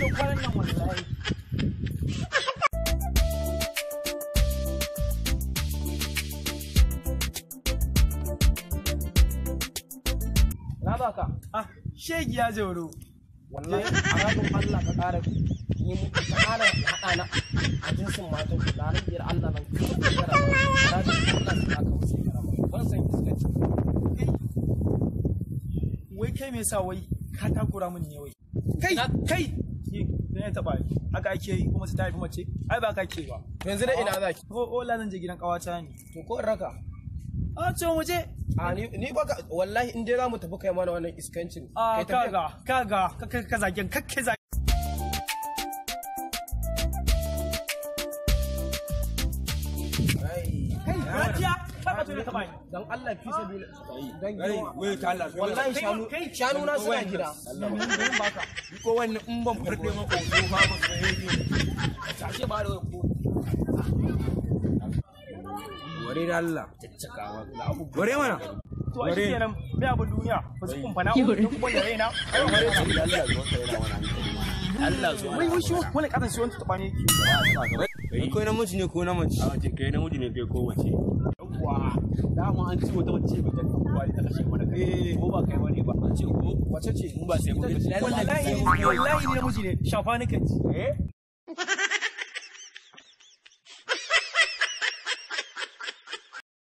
To kwanan nan wallahi. Na baka. Ah, shegiya jauro. Wallahi a ranar Allah ka ƙara yi mu ka ƙara haɗa na a jinsin matan ku na biyar Allah nan ka ƙara ranar Allah su aka wuce karama ban san iskanci. Kai. Wai kai me yasa wai ka takura min ne wai? Kai kai. Ki dan ya taba ni. Haka ake yi kuma ta haifi mace? Ai ba ka ke ba. Yanzu dai ina zaki? Ko ola zan je gidan kawata ne. To ko in raka? A ce mu je. A ni ba ka wallahi in dai za mu tafi kai mana wannan iskancin. A Kai tafiya. Kaga kaga ka zagen kakke zage. Ai. Kai lafiya ka ka taba ni. Dan Allah fi sabila dan Kai, girma. wai ta Allah. Wallahi shanu Kai, shanu na suna gida. Ko wannan in ban farɗe ma ko ba ba su yi. Tashe ba da ko. Ware da Allah. Ware mana. To a shi kenan me abin duniya ba su kumfana ko kuma da raina. Allah zo. Wai wai shi wani kasan shi wani taba ne yake. Ko namiji ne ko na mace. A ce kai namiji ne kai ko mace. Yawwa. Dama an ci wata mace mai jan kwali ta kashe mana kai. Ko ba kai bane ba. An ce ko Wace ce? mu ba sai mun Wallahi wallahi ni namiji ne shafa ni kanci. Eh?